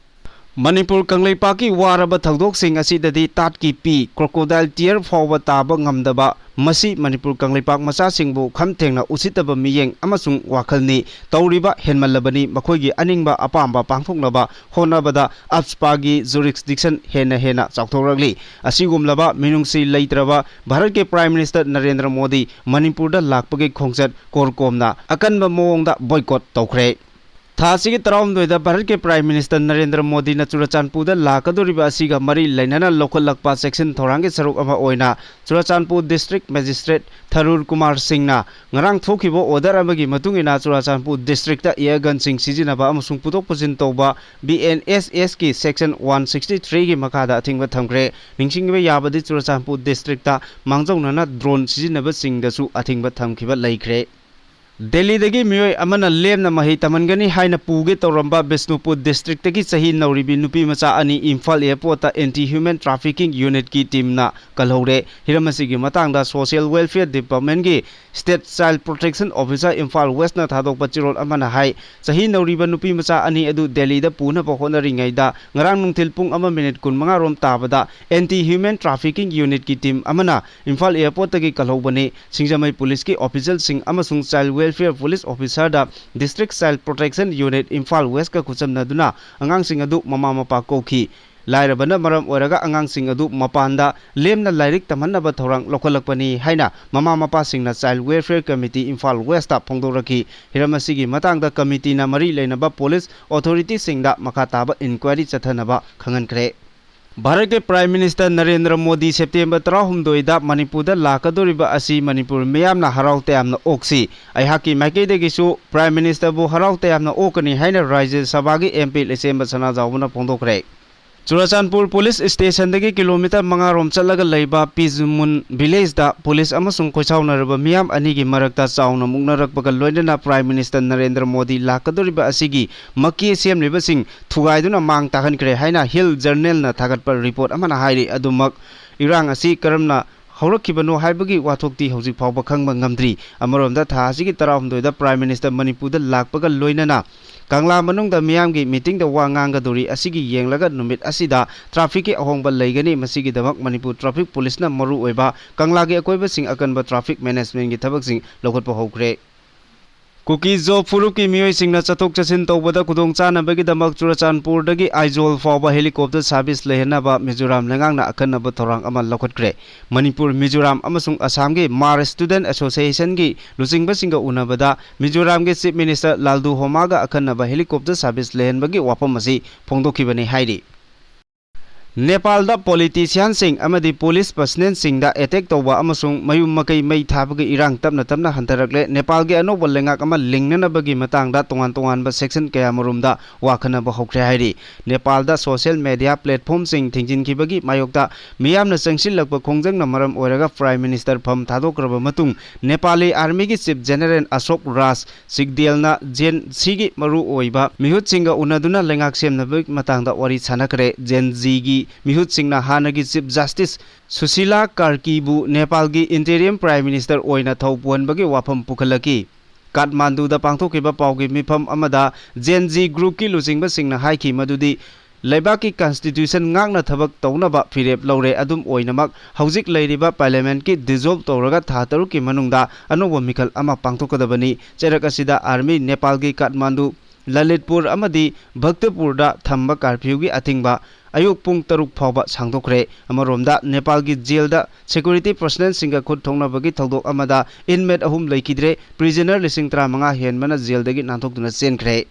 ꯃꯅꯤꯄꯨꯔ ꯀꯪꯂꯩꯄꯥꯛꯀꯤ ꯋꯥꯔꯕ ꯊꯧꯗꯣꯛꯁꯤꯡ ꯑꯁꯤꯗꯗꯤ ꯇꯥꯠꯀꯤ ꯄꯤ, crocodile tear ꯐꯥꯎꯕ ꯇꯥꯕ ꯉꯝꯗꯕ, ꯃꯁꯤ ꯃꯅꯤꯄꯨꯔ ꯀꯪꯂꯩꯄꯥꯛ ꯃꯆꯥꯁꯤꯡꯕꯨ ꯈꯝ ꯊꯦꯡꯅ ꯎꯁꯤꯠꯇꯕ ꯃꯤꯠꯌꯦꯡ ꯑꯃꯁꯨꯡ ꯋꯥꯈꯜꯅꯤ꯫ ꯇꯧꯔꯤꯕ ꯍꯦꯟꯃꯜꯂꯕꯅꯤ꯫ ꯃꯈꯣꯏꯒꯤ ꯑꯅꯤꯡꯕ ꯑꯄꯥꯝꯕ ꯄꯥꯡꯊꯣꯛꯅꯕ ꯍꯣꯠꯅꯕꯗ AFSPA ꯒꯤ jurisdiction ꯍꯦꯟꯅ ꯍꯦꯟꯅ ꯆꯥꯎꯊꯣꯛꯂꯛꯂꯤ꯫ ꯑꯁꯤꯒꯨꯝꯂꯕ ꯃꯤꯅꯨꯡꯁꯤ ꯂꯩꯇ꯭ꯔꯕ ꯚꯥꯔꯠꯀꯤ Prime Minister ꯅꯔꯦꯟꯗ꯭ꯔ ꯃꯣꯗꯤ ꯃꯅꯤꯄꯨꯔꯗ ꯂꯥꯛꯄꯒꯤ ꯈꯣꯡꯆꯠ ꯀꯣꯔꯀꯣꯝꯅ ꯑꯀꯟꯕ ꯃꯑꯣꯡꯗ boycott ꯇꯧꯈ꯭ꯔꯦ꯫ ꯊꯥ ꯑꯁꯤꯒꯤ ꯇꯔꯥꯍꯨꯝꯗꯣꯏꯗ ꯚꯥꯔꯠꯀꯤ Prime Minister ꯅꯔꯦꯟꯗ꯭ꯔ ꯃꯣꯗꯤꯅ ꯆꯨꯔꯆꯥꯟꯄꯨꯔꯗ ꯂꯥꯛꯀꯗꯧꯔꯤꯕ ꯑꯁꯤꯒ ꯃꯔꯤ ꯂꯩꯅꯅ ꯂꯧꯈꯠꯂꯛꯄ ꯆꯦꯛꯁꯤꯟ ꯊꯧꯔꯥꯡꯒꯤ ꯁꯔꯨꯛ ꯑꯃ ꯑꯣꯏꯅ ꯆꯨꯔꯆꯥꯟꯄꯨꯔ District Magistrate ꯊꯔꯨꯔ ꯀꯨꯃꯥꯔ ꯁꯤꯡꯅ ꯉꯔꯥꯡ ꯊꯣꯛꯈꯤꯕ order ꯑꯃꯒꯤ ꯃꯇꯨꯡ ꯏꯟꯅ ꯆꯨꯔꯆꯥꯟꯄꯨꯔ district ꯇ air gun ꯁꯤꯡ ꯁꯤꯖꯤꯟꯅꯕ ꯑꯃꯁꯨꯡ ꯄꯨꯊꯣꯛ ꯄꯨꯁꯤꯟ ꯇꯧꯕ B N S S ꯀꯤ section one sixty three ꯒꯤ ꯃꯈꯥꯗ ꯑꯊꯤꯡꯕ ꯊꯝꯈ꯭ꯔꯦ꯫ ꯅꯤꯡꯁꯤꯡꯕ ꯌꯥꯕꯗꯤ ꯆꯨꯔꯆꯥꯟꯄꯨꯔ district ꯇ ꯃꯥꯡꯖꯧꯅꯅ drone ꯁꯤꯖꯤꯟꯅꯕꯁꯤꯡꯗꯁꯨ ꯑꯊꯤꯡꯕ ꯊꯝꯈꯤꯕ ꯂꯩꯈ꯭ꯔꯦ꯫ ꯗꯦꯜꯂꯤꯗꯒꯤ ꯃꯤꯑꯣꯏ ꯑꯃꯅ ꯂꯦꯝꯅ ꯃꯍꯩ ꯇꯝꯍꯟꯒꯅꯤ ꯍꯥꯏꯅ ꯄꯨꯒꯦ ꯇꯧꯔꯝꯕ ꯕꯤꯁꯅꯨꯄꯨꯔ district ꯇꯒꯤ ꯆꯍꯤ ꯅꯧꯔꯤꯕꯤ ꯅꯨꯄꯤ ꯃꯆꯥ ꯑꯅꯤ ꯏꯝꯐꯥꯜ airport ꯇ anti human trafficking unit ꯀꯤ team ꯅ ꯀꯜꯍꯧꯔꯦ꯫ ꯍꯤꯔꯝ ꯑꯁꯤꯒꯤ ꯃꯇꯥꯡꯗ Social Welfare Department ꯀꯤ State Child Protection Officer Imphal West ꯅ ꯊꯥꯗꯣꯛꯄ ꯆꯦꯔꯣꯜ ꯑꯃꯅ ꯍꯥꯏ, ꯆꯍꯤ ꯅꯧꯔꯤꯕ ꯅꯨꯄꯤ ꯃꯆꯥ ꯑꯅꯤ ꯑꯗꯨ ꯗꯦꯜꯂꯤꯗ ꯄꯨꯅꯕ ꯍꯣꯠꯅꯔꯤꯉꯩꯗ ꯉꯔꯥꯡ ꯅꯨꯡꯊꯤꯜ ꯄꯨꯡ ꯑꯃ minute ꯀꯨꯟꯃꯉꯥ ꯔꯣꯝ ꯇꯥꯕꯗ anti human trafficking unit ꯀꯤ team ꯑꯃꯅ ꯏꯝꯐꯥꯜ airport ꯇꯒꯤ ꯀꯜꯍꯧꯕꯅꯤ꯫ ꯁꯤꯡꯖꯃꯩ police ꯀꯤ official ꯁꯤꯡ ꯑꯃꯁꯨꯡ Child Welfare Welfare Police Officerꯗ District Child Protection Unit Imphal Westꯀ ꯈꯨꯠꯁꯝꯅꯗꯨꯅ ꯑꯉꯥꯡꯁꯤꯡ ꯑꯗꯨ ꯃꯃꯥ ꯃꯄꯥ ꯀꯧꯈꯤ꯫ ꯂꯥꯏꯔꯕꯅ ꯃꯔꯝ ꯑꯣꯏꯔꯒ ꯑꯉꯥꯡꯁꯤꯡ ꯑꯗꯨ ꯃꯄꯥꯟꯗ ꯂꯦꯝꯅ ꯂꯥꯏꯔꯤꯛ ꯇꯝꯍꯟꯅꯕ ꯊꯧꯔꯥꯡ ꯂꯧꯈꯠꯂꯛꯄꯅꯤ ꯍꯥꯏꯅ ꯃꯃꯥ ꯃꯄꯥꯁꯤꯡꯅ Child Welfare Committee ꯏꯝꯐꯥꯜ Westꯇ ꯐꯣꯡꯗꯣꯔꯛꯈꯤ꯫ ꯍꯤꯔꯝ ꯑꯁꯤꯒꯤ ꯃꯇꯥꯡꯗ committeeꯅ ꯃꯔꯤ ꯂꯩꯅꯕ police authorityꯁꯤꯡꯗ ꯃꯈꯥ ꯇꯥꯕ inquiry ꯆꯠꯊꯅꯕ ꯈꯪꯍꯟꯈ꯭ꯔꯦ꯫ ꯚꯥꯔꯠꯀꯤ Prime Minister Narendra Modi September ꯇꯔꯥꯍꯨꯝꯗꯣꯏꯗ ꯃꯅꯤꯄꯨꯔꯗ ꯂꯥꯛꯀꯗꯧꯔꯤꯕ ꯑꯁꯤ ꯃꯅꯤꯄꯨꯔ ꯃꯤꯌꯥꯝꯅ ꯍꯔꯥꯎ ꯇꯌꯥꯝꯅ ꯑꯣꯛꯁꯤ꯫ ꯑꯩꯍꯥꯛꯀꯤ ꯃꯥꯏꯀꯩꯗꯒꯤꯁꯨ Prime Ministerꯕꯨ ꯍꯔꯥꯎ ꯇꯌꯥꯝꯅ ꯑꯣꯛꯀꯅꯤ ꯍꯥꯏꯅ ꯔꯥꯖ꯭ꯌ ꯁꯚꯥꯒꯤ MP ꯂꯩꯁꯦꯝꯕ ꯁꯅꯥꯖꯥꯎꯕꯅ ꯐꯣꯡꯗꯣꯛꯈ꯭ꯔꯦ꯫ ꯆꯨꯔꯥꯆꯥꯟꯄꯨꯔ police stationꯗꯒꯤ kilometre ꯃꯉꯥ ꯔꯣꯝ ꯆꯠꯂꯒ ꯂꯩꯕ ꯄꯤꯖꯨꯃꯨꯟ villageꯇ police ꯑꯃꯁꯨꯡ ꯈꯣꯏꯁꯥꯎꯅꯔꯕ ꯃꯤꯌꯥꯝ ꯑꯅꯤꯒꯤ ꯃꯔꯛꯇ ꯆꯥꯎꯅ ꯃꯨꯛꯅꯔꯛꯄꯒ ꯂꯣꯏꯅꯅ Prime Minister ꯅꯔꯦꯟꯗ꯭ꯔ ꯃꯣꯗꯤ ꯂꯥꯛꯀꯗꯧꯔꯤꯕ ꯑꯁꯤꯒꯤ ꯃꯀꯦ ꯁꯦꯝꯂꯤꯕꯁꯤꯡ ꯊꯨꯒꯥꯏꯗꯨꯅ ꯃꯥꯡ ꯇꯥꯛꯍꯟꯈ꯭ꯔꯦ ꯍꯥꯏꯅ Hill Journalꯅ ꯊꯥꯒꯠꯄ report ꯑꯃꯅ ꯍꯥꯏꯔꯤ꯫ ꯑꯗꯨꯃꯛ ꯏꯔꯥꯡ ꯑꯁꯤ ꯀꯔꯝꯅ ꯍꯧꯔꯛꯈꯤꯕꯅꯣ ꯍꯥꯏꯕꯒꯤ ꯋꯥꯊꯣꯛꯇꯤ ꯍꯧꯖꯤꯛ ꯐꯥꯎꯕ ꯈꯪꯕ ꯉꯝꯗ꯭ꯔꯤ꯫ ꯑꯃꯔꯣꯝꯗ ꯊꯥ ꯑꯁꯤꯒꯤ ꯇꯔꯥꯍꯨꯝꯗꯣꯏꯗ Prime Minister ꯃꯅꯤꯄꯨꯔꯗ ꯂꯥꯛꯄꯒ ꯂꯣꯏꯅꯅ ꯀꯪꯂꯥ ꯃꯅꯨꯡꯗ ꯃꯤꯌꯥꯝꯒꯤ meetingꯗ ꯋꯥ ꯉꯥꯡꯒꯗꯧꯔꯤ꯫ ꯑꯁꯤꯒꯤ ꯌꯦꯡꯂꯒ ꯅꯨꯃꯤꯠ ꯑꯁꯤꯗ trafficꯀꯤ ꯑꯍꯣꯡꯕ ꯂꯩꯒꯅꯤ꯫ ꯃꯁꯤꯒꯤꯗꯃꯛ ꯃꯅꯤꯄꯨꯔ traffic policeꯅ ꯃꯔꯨꯑꯣꯏꯕ ꯀꯪꯂꯥꯒꯤ ꯑꯀꯣꯏꯕꯁꯤꯡ ꯑꯀꯟꯕ traffic managementꯀꯤ ꯊꯕꯛꯁꯤꯡ ꯂꯧꯈꯠꯄ ꯍꯧꯈ꯭ꯔꯦ꯫ ꯀꯨꯀꯤ-ꯖꯣ ꯐꯨꯔꯨꯞꯀꯤ ꯃꯤꯑꯣꯏꯁꯤꯡꯅ ꯆꯠꯊꯣꯛ ꯆꯠꯁꯤꯟ ꯇꯧꯕꯗ ꯈꯨꯗꯣꯡꯆꯥꯅꯕꯒꯤꯗꯃꯛ ꯆꯨꯔꯆꯥꯟꯄꯨꯔꯗꯒꯤ ꯑꯥꯏꯖꯣꯜ ꯐꯥꯎꯕ helicopter service ꯂꯩꯍꯟꯅꯕ ꯃꯤꯖꯣꯔꯥꯝ ꯂꯩꯉꯥꯛꯅ ꯑꯀꯟꯅꯕ ꯊꯧꯔꯥꯡ ꯑꯃ ꯂꯧꯈꯠꯈ꯭ꯔꯦ꯫ ꯃꯅꯤꯄꯨꯔ, ꯃꯤꯖꯣꯔꯥꯝ ꯑꯃꯁꯨꯡ ꯑꯁꯥꯝꯒꯤ Mar Student Associationꯒꯤ ꯂꯨꯆꯤꯡꯕꯁꯤꯡꯒ ꯎꯅꯕꯗ ꯃꯤꯖꯣꯔꯥꯝꯒꯤ Chief Minister ꯂꯥꯜꯗꯨ ꯍꯣꯃꯥꯒ ꯑꯀꯟꯅꯕ helicopter service ꯂꯩꯍꯟꯕꯒꯤ ꯋꯥꯐꯝ ꯑꯁꯤ ꯐꯣꯡꯗꯣꯛꯈꯤꯕꯅꯤ ꯍꯥꯏꯔꯤ꯫ ꯅꯦꯄꯥꯜꯗ politicianꯁꯤꯡ ꯑꯃꯗꯤ police personnelꯁꯤꯡꯗ attack ꯇꯧꯕ ꯑꯃꯁꯨꯡ ꯃꯌꯨꯝ ꯃꯀꯩ ꯃꯩ ꯊꯥꯕꯒꯤ ꯏꯔꯥꯡ ꯇꯞꯅ ꯇꯞꯅ ꯍꯟꯊꯔꯛꯂꯦ꯫ ꯅꯦꯄꯥꯜꯒꯤ ꯑꯅꯧꯕ ꯂꯩꯉꯥꯛ ꯑꯃ ꯂꯤꯡꯅꯅꯕꯒꯤ ꯃꯇꯥꯡꯗ ꯇꯣꯉꯥꯟ ꯇꯣꯉꯥꯟꯕ section ꯀꯌꯥꯃꯔꯨꯝꯗ ꯋꯥ ꯈꯟꯅꯕ ꯍꯧꯈ꯭ꯔꯦ ꯍꯥꯏꯔꯤ꯫ ꯅꯦꯄꯥꯜꯗ social media platformꯁꯤꯡ ꯊꯤꯡꯖꯤꯟꯈꯤꯕꯒꯤ ꯃꯥꯌꯣꯛꯇ ꯃꯤꯌꯥꯝꯅ ꯆꯪꯁꯤꯜꯂꯛꯄ ꯈꯣꯡꯖꯪꯅ ꯃꯔꯝ ꯑꯣꯏꯔꯒ Prime Minister ꯐꯝ ꯊꯥꯗꯣꯛꯈ꯭ꯔꯕ ꯃꯇꯨꯡ Nepali Armyꯒꯤ Chief General ꯑꯁꯣꯛ ꯔꯥꯖ ꯆꯤꯒꯗꯦꯜꯅ Gen Zꯒꯤ ꯃꯔꯨꯑꯣꯏꯕ ꯃꯤꯍꯨꯠꯁꯤꯡꯒ ꯎꯅꯗꯨꯅ ꯂꯩꯉꯥꯛ ꯁꯦꯝꯅꯕꯒꯤ ꯃꯇꯥꯡꯗ ꯋꯥꯔꯤ ꯁꯥꯟꯅꯈ꯭ꯔꯦ꯫ Gen Zꯒꯤ ꯃꯤꯍꯨꯠꯁꯤꯡꯅ ꯍꯥꯟꯅꯒꯤ Chief Justice Sushila ꯀꯥꯔꯀꯤꯕꯨ ꯅꯦꯄꯥꯜꯒꯤ interim Prime Minister ꯑꯣꯏꯅ ꯊꯧ ꯄꯨꯍꯟꯕꯒꯤ ꯋꯥꯐꯝ ꯄꯨꯈꯠꯂꯛꯈꯤ꯫ ꯀꯥꯊꯃꯥꯟꯗꯨꯗ ꯄꯥꯡꯊꯣꯛꯈꯤꯕ ꯄꯥꯎꯒꯤ ꯃꯤꯐꯝ ꯑꯃꯗ Gen Z groupꯀꯤ ꯂꯨꯆꯤꯡꯕꯁꯤꯡꯅ ꯍꯥꯏꯈꯤ ꯃꯗꯨꯗꯤ ꯂꯩꯕꯥꯛꯀꯤ constitution ꯉꯥꯛꯅ ꯊꯕꯛ ꯇꯧꯅꯕ ꯐꯤꯔꯦꯞ ꯂꯧꯔꯦ꯫ ꯑꯗꯨꯝ ꯑꯣꯏꯅꯃꯛ, ꯍꯧꯖꯤꯛ ꯂꯩꯔꯤꯕ parliament ꯀꯤ dissolve ꯇꯧꯔꯒ ꯊꯥ ꯇꯔꯨꯛꯀꯤ ꯃꯅꯨꯡꯗ ꯑꯅꯧꯕ ꯃꯤꯈꯜ ꯑꯃ ꯄꯥꯡꯊꯣꯛꯀꯗꯕꯅꯤ꯫ ꯆꯩꯔꯛ ꯑꯁꯤꯗ army ꯅꯦꯄꯥꯜꯒꯤ ꯀꯥꯊꯃꯥꯟꯗꯨ, ꯂꯂꯤꯠꯄꯨꯔ ꯑꯃꯗꯤ ꯚꯛꯇꯄꯨꯔꯗ ꯊꯝꯕ curfew ꯒꯤ ꯑꯊꯤꯡꯕ ꯑꯌꯨꯛ ꯄꯨꯡ ꯇꯔꯨꯛ ꯐꯥꯎꯕ ꯁꯥꯡꯗꯣꯛꯈ꯭ꯔꯦ꯫ ꯑꯃꯔꯣꯝꯗ, ꯅꯦꯄꯥꯜꯒꯤ jail ꯗ security personnel ꯁꯤꯡꯒ ꯈꯨꯠ ꯊꯣꯛꯅꯕꯒꯤ ꯊꯧꯗꯣꯛ ꯑꯃꯗ inmate ꯑꯍꯨꯝ ꯂꯩꯈꯤꯗ꯭ꯔꯦ꯫ Prisoner ꯂꯤꯁꯤꯡ ꯇꯔꯥꯃꯉꯥ ꯍꯦꯟꯕꯅ jail ꯗꯒꯤ ꯅꯥꯟꯊꯣꯛꯇꯨꯅ ꯆꯦꯟꯈ꯭ꯔꯦ꯫